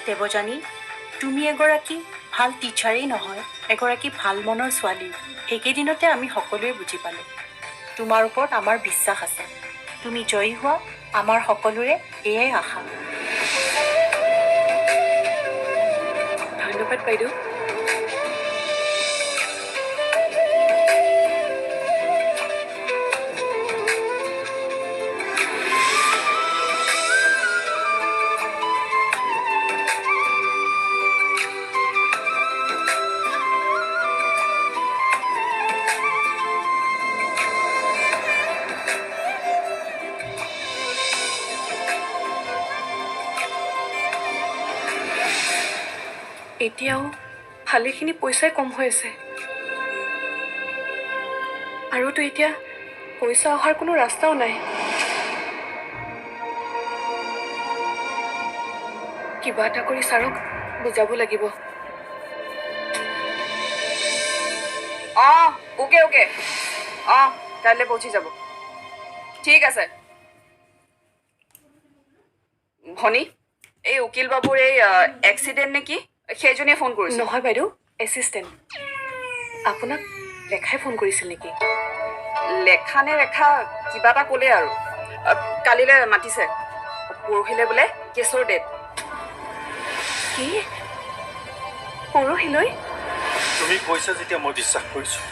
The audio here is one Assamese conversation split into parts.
দেৱযানী, তুমি এগৰাকী ভাল টিচাৰেই নহয়, এগৰাকী ভাল মনৰ ছোৱালী। সেইকেইদিনতে আমি সকলোৱে বুজি পালোঁ তোমাৰ ওপৰত আমাৰ বিশ্বাস আছে। তুমি জয়ী হোৱা, আমাৰ সকলোৰে এয়াই আশা। ধন্যবাদ বাইদেউ। এতিয়াও ভালেখিনি পইচাই কম হৈ আছে, আৰুতো এতিয়া পইচা অহাৰ কোনো ৰাস্তাও নাই। কিবা এটা কৰি ছাৰক বুজাব লাগিব। অঁ, অ'কে অ'কে, অঁ, কাইলৈ পहुঁচি যাব। ঠিক আছে ভনী। এই উকিল বাবুৰ এই এক্সিডেণ্ট নে কি, সেইজনীয়ে ফোন কৰিছে। নহয় বাইদেউ, এছিষ্টেণ্ট। আপোনাক লেখাই ফোন কৰিছিল নেকি? লেখা নে ৰেখা কিবা এটা ক'লে আৰু। কালিলৈ মাতিছে, পৰহিলৈ বোলে কেছৰ ডেট। কি, পৰহিলৈ? তুমি কৈছা যেতিয়া মই বিশ্বাস কৰিছোঁ।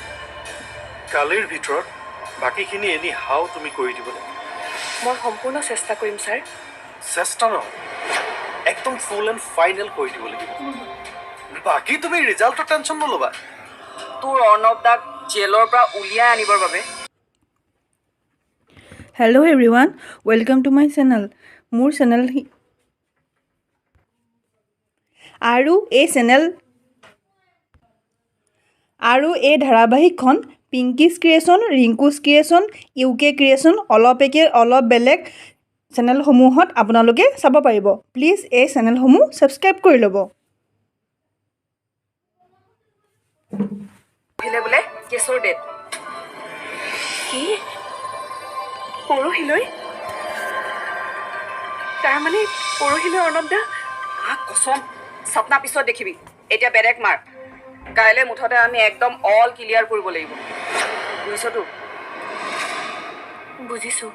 কালিৰ ভিতৰত বাকীখিনি এনি হাও তুমি কৰি দিব লাগিব। মই সম্পূৰ্ণ চেষ্টা কৰিম ছাৰ। চেষ্টা নহয়, একদম ফুল এণ্ড ফাইনেল কৰি দিব লাগিব। বাকী তুমি ৰিজাল্টৰ টেনশ্যন নল'বা। তোৰ অৰ্ণৱ দাক জেলৰ পৰা উলিয়াই আনিবৰ বাবে। Hello everyone, welcome to my channel. মোৰ চেনেল আৰু এই চেনেল আৰু এই ধাৰাবাহিকখন Pinky's creation, Rinku's creation, U K creation, অলপ একে অলপ বেলেগ চেনেলসমূহত আপোনালোকে চাব পাৰিব। প্লিজ এই চেনেলসমূহ ছাবস্ক্ৰাইব কৰি ল'ব। পৰহিলৈ বোলে কেছৰ ডেট। কি, পৰহিলৈ? তাৰমানে পৰহিলৈ অৰ্ণৱ দা? আহ কচম, সপনা পিছত দেখিবি, এতিয়া বেলেগ মাৰ। কাইলৈ মুঠতে আমি একদম অল ক্লিয়াৰ কৰিব লাগিব, বুজিছতো? বুজিছোঁ,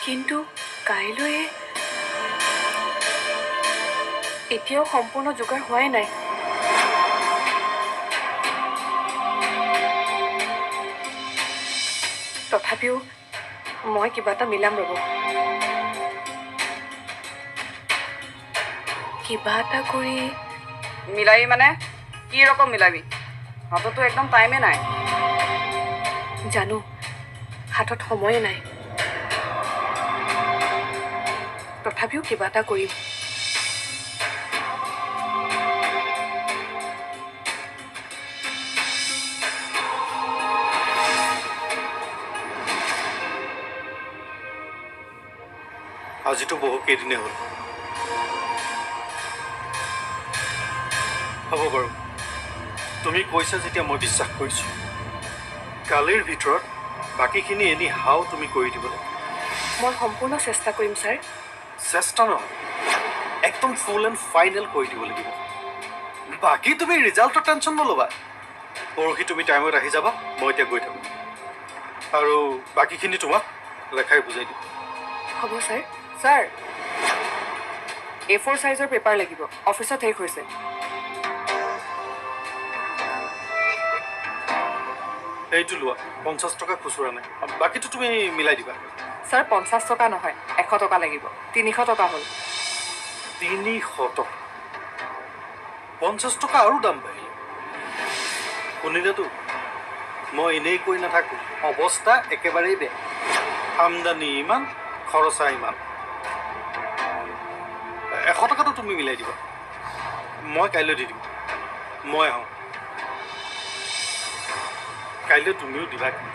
কিন্তু কাইলৈয়ে এতিয়াও সম্পূৰ্ণ যোগাৰ হোৱাই নাই। তথাপিও মই কিবা এটা মিলাম ৰ'ব। কিবা এটা কৰি মিলাবি মানে কি ৰকম মিলাবি? হাততো একদম টাইমে নাই। জানো, হাতত সময়ে নাই, তথাপিও কিবা এটা কৰিম। আজিতো বহু কেইদিনেই হ'ল। হ'ব বাৰু, তুমি কৈছা যেতিয়া মই বিশ্বাস কৰিছোঁ। কালিৰ ভিতৰত বাকীখিনি এনি হাও তুমি কৰি দিব লাগিব। মই সম্পূৰ্ণ চেষ্টা কৰিম ছাৰ। চেষ্টা নহয়, একদম ফুল এণ্ড ফাইনেল কৰি দিব লাগিব। বাকী তুমি ৰিজাল্টৰ টেনশ্যন নল'বা। পৰহি তুমি টাইমত আহি যাবা, মই এতিয়া গৈ থাকোঁ। আৰু বাকীখিনি তোমাক লেখাই বুজাই দিম। হ'ব ছাৰ। ছাৰ, A4 চাইজৰ পেপাৰ লাগিব, অফিচত শেষ হৈছে। এইটো লোৱা, 50 টকা খুচুৰা নাই, বাকীটো তুমি মিলাই দিবা। ছাৰ, 50 টকা নহয়, 100 টকা লাগিব। 300 টকা হ'ল। 300 টকা? 50 টকা আৰু দাম বাঢ়িলে। শুনিলেতো, মই এনেই কৈ নাথাকোঁ, অৱস্থা একেবাৰেই বেয়া। আমদানি ইমান, খৰচা ইমান। 100 টকাটো তুমি মিলাই দিবা, মই কাইলৈ দি দিম। মই আহোঁ কাইলৈ, তুমিও দিবা কিন্তু।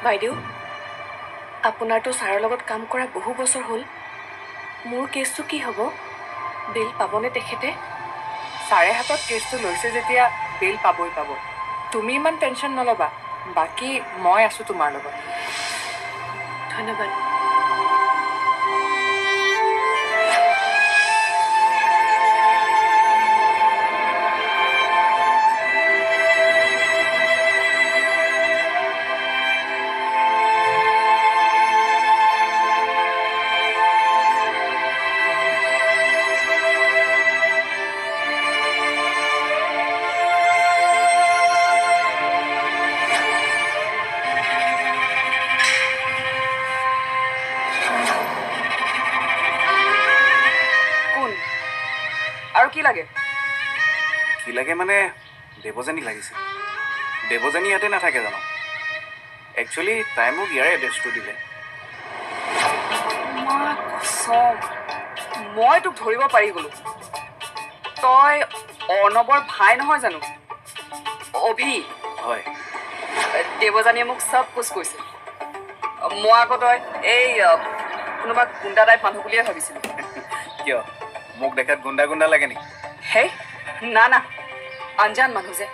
বাইদেউ, আপোনাৰতো ছাৰৰ লগত কাম কৰা বহু বছৰ হ'ল। মোৰ কেছটো কি হ'ব? বেল পাবনে তেখেতে? ছাৰে হাতত কেছটো লৈছে যেতিয়া বেল পাবই পাব। তুমি ইমান টেনশ্যন নল'বা, বাকী মই আছোঁ তোমাৰ লগত। ধন্যবাদ। কি লাগে? কি লাগে মানে দেৱযানী লাগিছে। দেৱযানী ইয়াতে নাথাকে জানো? একচুৱেলি তাই মোক ইয়াৰে এড্ৰেছটো দিলে। মা কচম, মই তোক ধৰিব পাৰি গ'লো। তই অৰ্ণৱৰ ভাই নহয় জানো? অভি। হয়। দেৱযানীয়ে মোক চব কুছ কৈছে। মই আকৌ তই এই কোনোবা গুণ্ডা টাইপ মানুহ বুলিয়ে ভাবিছিলোঁ। কিয়, মোক দেখাত গুণ্ডা গুণ্ডা লাগে নেকি? হেই না না, আনজান মানুহ যে,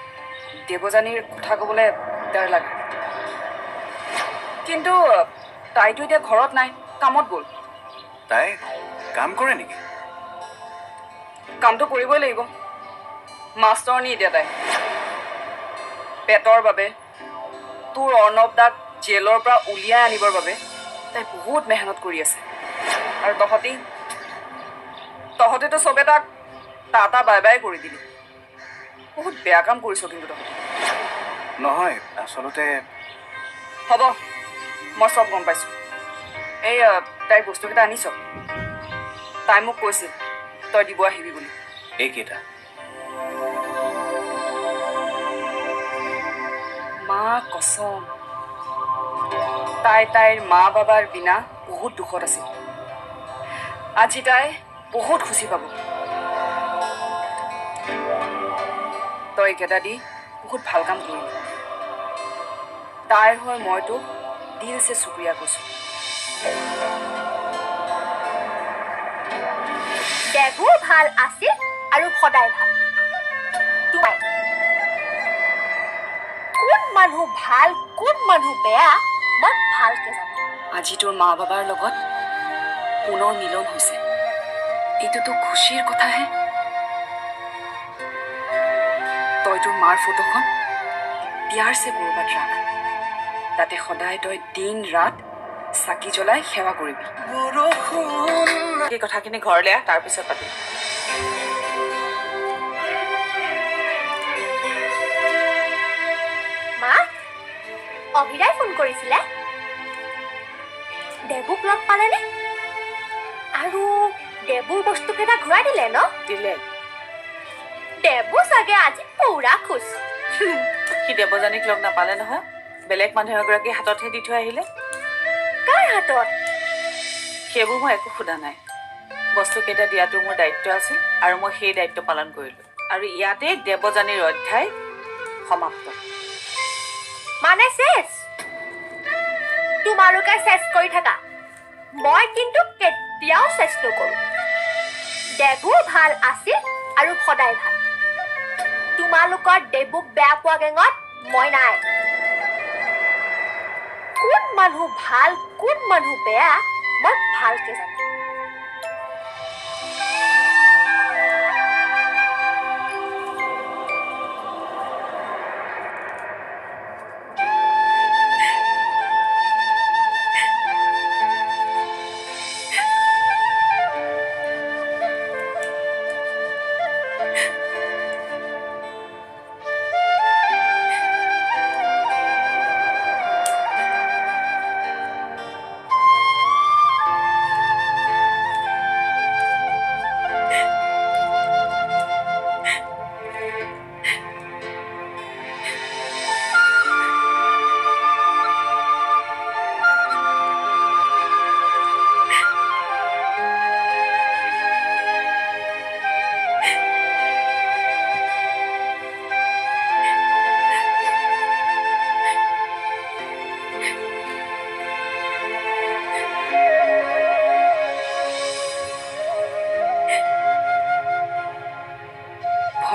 দেৱযানীৰ কথা ক'বলৈ ডৰ লাগে। কিন্তু তাইতো এতিয়া ঘৰত নাই, কামত গ'ল। তাই কাম কৰে নেকি? কামটো কৰিবই লাগিব, মাষ্টৰণী এতিয়া তাই। পেটৰ বাবে, তোৰ অৰ্ণৱ দাক জেলৰ পৰা উলিয়াই আনিবৰ বাবে তাই বহুত মেহনত কৰি আছে। আৰু তহঁতেতো চবে তাক টাটা বাই বাই কৰি দিলি। বহুত বেয়া কাম কৰিছ কিন্তু তহঁতে। নহয়, আচলতে হ'ব, মই চব গম পাইছোঁ। এই তাইৰ বস্তুকেইটা আনিছ? তাই মোক কৈছিল তই দিব আহিবি বুলি। এইকেইটা? মা কচম, তাই তাইৰ মা বাবাৰ বিনা বহুত দুখত আছিল। আজি তাই বহুত খুচি পাব। তই এইকেইটা দি বহুত ভাল কাম কৰিলি। তাইৰ হৈ মই তোক দিলছে শুক্ৰিয়া কৈছোঁ। দেৱো ভাল আছিল আৰু সদায় ভাল। তোমাৰ কোন মানুহ ভাল কোন মানুহ বেয়া মই ভালকে জানো। আজি তোৰ মা বাবাৰ লগত পুনৰ মিলন হৈছে, এইটোতো খুচিৰ কথাহে। তই তোৰ মাৰ ফটোখন প্যাৰছে ক'ৰবাত ৰাখ, তাতে সদায় তই দিন ৰাত চাকি জ্বলাই সেৱা কৰিবি। এই কথাখিনি ঘৰলৈ আহ, তাৰপিছত পাতিম। মা, অভিৰাই ফোন কৰিছিলে। দেৱুক লগ পালেনে? আৰু দেৱুৰ বস্তুকেইটা ঘূৰাই দিলে ন? দিলে। দেৱু চাগে আজি পুৰা খুচ। সি দেৱযানীক লগ নাপালে নহয়, বেলেগ মানুহ এগৰাকীৰ হাততহে দি থৈ আহিলে। কাৰ হাতত? সেইবোৰ মই একো সোধা নাই। বস্তুকেইটা দিয়াটো মোৰ দায়িত্ব আছিল আৰু মই সেই দায়িত্ব পালন কৰিলোঁ। আৰু ইয়াতে দেৱযানীৰ অধ্যায় সমাপ্ত। মানে শেষ? তোমালোকে শেষ কৰি থাকা, মই কিন্তু কেতিয়াও শেষ নকৰোঁ। দেৱু ভাল আছিল আৰু সদায় ভাল। তোমালোকৰ দেৱুক বেয়া পোৱা গেঙত মই নাই। কোন মানুহ ভাল কোন মানুহ বেয়া মই ভালকে জানো।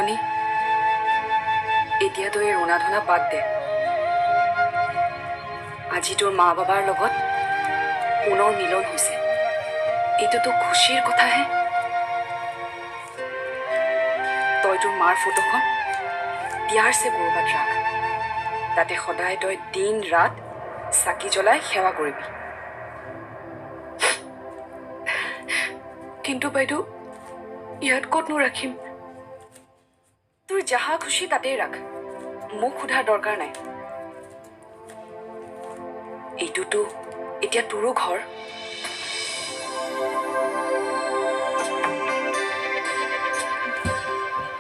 ভনী, এতিয়া তই এই ৰোণা ধনা বাদ দে। আজি তোৰ মা বাবাৰ লগত পুনৰ মিলন হৈছে, এইটোতো খুচিৰ কথাহে। তই তোৰ মাৰ ফটোখন পিয়াৰছে ক'ৰবাত ৰাখ, তাতে সদায় তই দিন ৰাত চাকি জ্বলাই সেৱা কৰিবি। কিন্তু বাইদেউ, ইয়াত ক'তনো ৰাখিম? তোৰ যাহা খুচি তাতেই ৰাখ, মোক সোধাৰ দৰকাৰ নাই। এইটোতো এতিয়া তোৰো ঘৰ।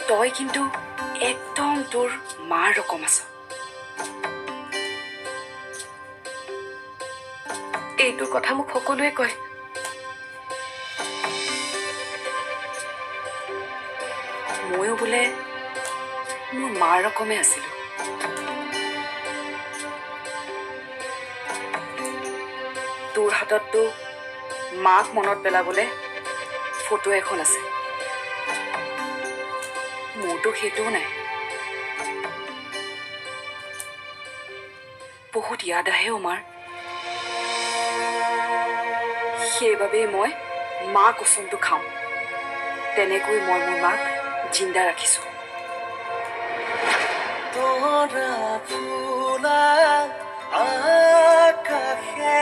তই কিন্তু একদম তোৰ মাৰ ৰকম আছ। এইটোৰ কথা মোক সকলোৱে কয়। ময়ো বোলে মোৰ মাৰ ৰকমে আছিলো। তোৰ হাতততো মাক মনত পেলাবলৈ ফটো এখন আছে, মোৰতো সেইটোও নাই। বহুত ইয়াদ আহে অ মাৰ, সেইবাবেই মই মা কচমটো খাওঁ। তেনেকৈ মই মোৰ মাক জিন্দা ৰাখিছো। তৰা ফুলা আকাশে।